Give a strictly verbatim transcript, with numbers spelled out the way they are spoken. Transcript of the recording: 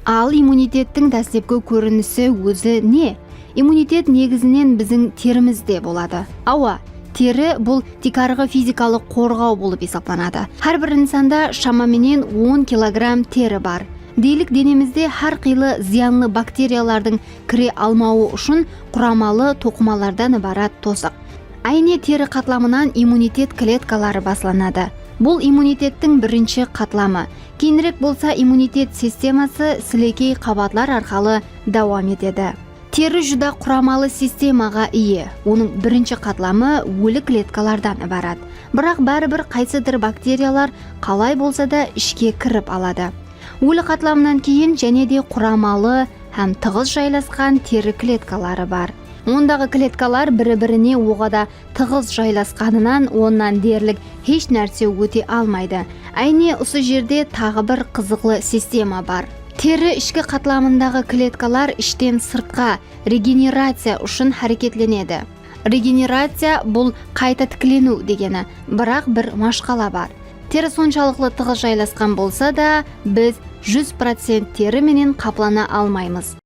Al immunitettiń dáslepki kórinisi ózi ne? Immunitet negizinen biziń terimizde boladı. Awa, teri bul tiykarǵı fizikalıq qorǵaw bolıp esaplanadı. Hár bir insanda shama menen on kilogramm teri bar. Deylik, denemizde hár qıylı zıyanlı bakteriyalardıń kire almawı ushın quramalı toqımalardan ibarat tosıq. Áyne teri qatlamınan immunitet kletkaları baslanadı. Bul immunitettiń birinshi qatlamı. Keyinirek bolsa immunitet sisteması silekey qabatlar arqalı dawam etedi. Teri júdá quramalı sistemaǵa iye. Onıń birinshi qatlamı óli kletkalardan ibarat. Biraq báribir qaysıdır bakteriyalar qalay bolsa da ishke kirip aladı. Óli qatlamnan keyin jáne de quramalı hám tıǵız jaylasqan teri kletkaları bar. Ondaǵı kletkalar biri-birine oǵada tıǵız jaylasqanınan onnan derlik hesh nárse óte almaydı. Áyne usı jerde taǵı bir qızıqlı sistema bar. Teri ishki qatlamındaǵı kletkalar ishten sırtqa regeneraciya ushın háreketlenedi. Regeneraciya bul qayta tikleniw degeni, biraq bir mashqala bar. Teri sonshalıqlı tıǵız jaylasqan bolsa da, biz júz procent teri menen qaplana almaymız.